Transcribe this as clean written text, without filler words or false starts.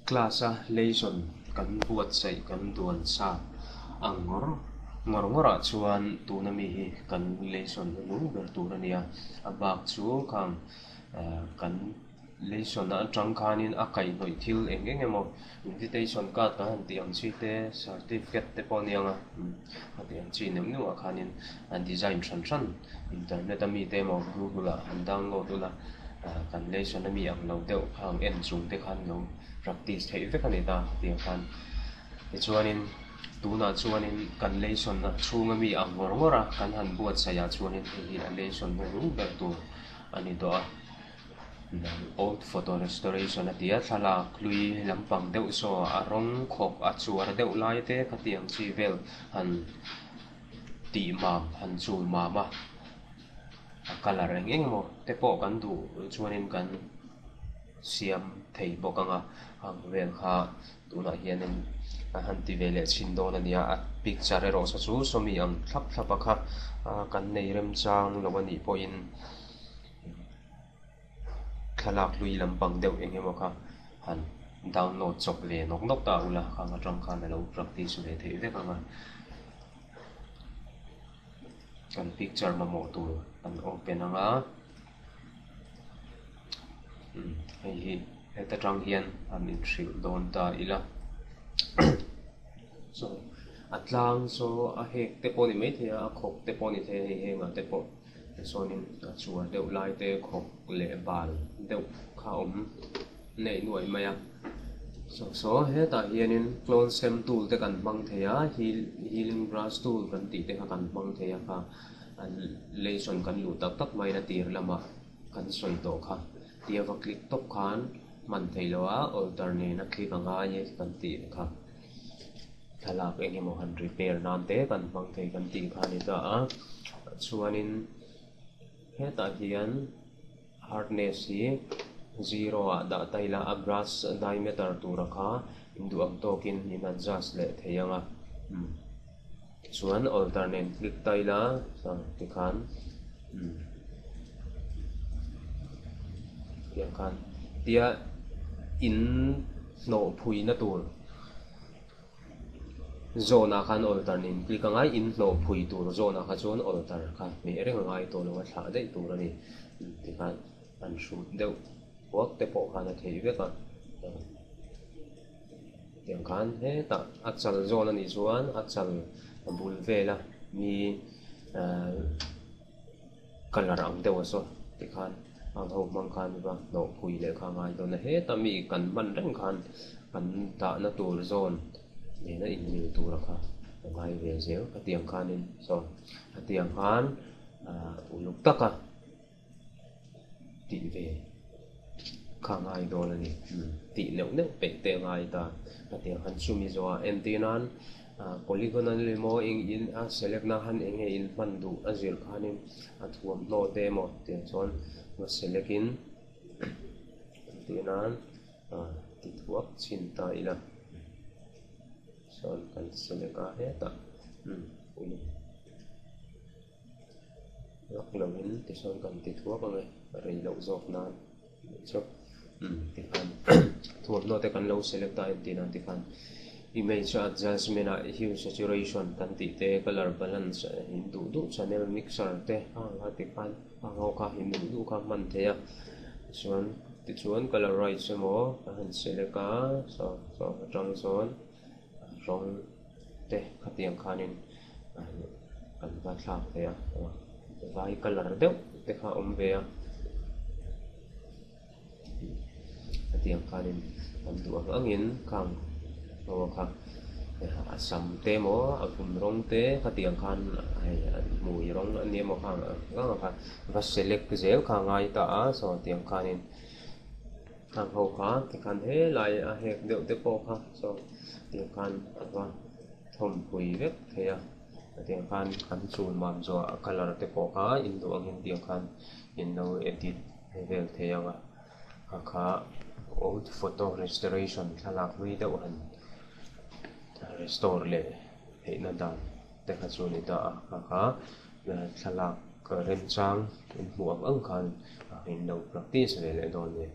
Class a lesson kan buatsaih kan duan sa ang ngawr ngawr ngawrah chuan tuna mi hi kan lesson hnung ber tur a nia. A bak chu khang kan lesson atang khanin a kaihhnawih thil eng eng emaw invitation card kan han tih ang chi te certificate te pawh a ni ang a a tih ang chi neuh neuh ah khanin a design hran hran internet a mi te emaw google ah han download ula kan lesson a mi ang lo deuh khang en chung te khan lo practice theih vek a ni ta tiang khan tichuanin tunah chuanin kan lesson chhunga mi ang ngawr ngawr a kan han buatsaih ah chuanin hei hi a lesson hnuhnung ber tur a ni tawh a. Old photo restoration a ti a thlalak hlui lampang deuh saw a rawng khawk a chuar deuh lai te khatiang chi vel han tih mam han chul mam a a colour eng eng emaw te pawh kan duh chuanin kan siam thei bawk ang a ang vel kha tunah hianin a han ti ve leh chhin dawn a nia a picture erawh saw chu sawmi ang thlap thlap a kha kan nei remchang lo a nih pawhin. Thlalak hlui lampang deuh eng emaw kha han download chawp ve nawk nawk ta ula khang atang khan a lo practice ve theih vek ang a. Kan picture mamawh tur kan open ang a, umm hei hi heta tang hian han inhrilh dawn ta ila saw a tlang saw a hek te pawh a ni maithei a a khawk te pawh a ni thei a hei hengah te pawh. Tichuanin a chuar deuh lai te khawk leh bal deuh kha awm neih nuaih mai a. Saw saw hetah hianin clone sem tool te kan hmang thei a, healing brush tool kan tih te kha kan hmang thei a kha lesson kan luh tak tak maiin a tir lamah kan sawi tawh kha. Tia va click tawp khan hman theih loh a alter nena click a ngai e kan tih kha. Thlalak eng emaw han repair nan te kan hmang thei kan tih kha a ni ta a chuanin hetah hian hardness hi zero ah dah ta ila a brush diameter tura kha induh ang tawkin in adjust leh thei ang a chuan alter nen click ta ila tikhan tiang khan tia in hnawh phuina tur. Zawnah khan altar nen click a ngai, in hlawh phui tur zawnah kha chuan altar kha hmeh reng a ngai tawh lo a, thlah daih tur a ni. Tikhan an hrut deuh huak te pawh khan a theih vek a, tiang khan hetah a chal zawn a nih chuan a chal a bul vela mi ahh colour ang deuh a saw tikhan ang ho hmang khan va hnawh phui leh kha a ngai dawn a heta mi kan hman reng khan kan dahna tur zawn nena inmil tura kha a ngai ve zel khatiang khanin saw khatiang khan ahh uluk taka tih ve kha a ngai dawn a ni tih neuh neuh peih te a ngai ta khatiang khan chumi zawhah entir nan. Polygonal emaw eng in a select na han eng nge in hman duh a zir khanin a thuamhnaw te emaw tiang chuan va select in tih nan ti thuak chhin ta ila chuan kan select a hetah lak lovin tichuan kan ti thuak ang e rei loh zawk nan chu umm tikhan thuamhnaw te kan lo select a entir nan tikhan image adjustment ah hue saturation kan tih te colour balance in duh duh channel mixer te hang a tikhan hang ho kha in duh duh kha hman theih a tichuan tichuan colour rights emaw a han select a saw saw atang sawn rawng te khatiang khanin kan va thlak thei a vai colour deuh te kha a awm ve a hetiang khanin kan duh ang angin khang ho kha a sam te emaw a vun rawng te khatiang khan hei hmui rawng a ni emaw khang ang ang kha va select zel kha a ngai ta a saw tiang khanin. Khang ho kha tikhan helai a hek deuh te pawh kha saw tiang khan a va thawmpui vek thei a tiang khan kan chul mam zawh a colour te pawh kha in duh angin tiang khan in lo edit vel thei ang a kha kha old photo restoration thlalak hlui deuh han restore leh theihna dan te kha chu a ni ta a kha kha thlalak remchang in hmuh ang ang khan in lo practice ve leh dawn a ni.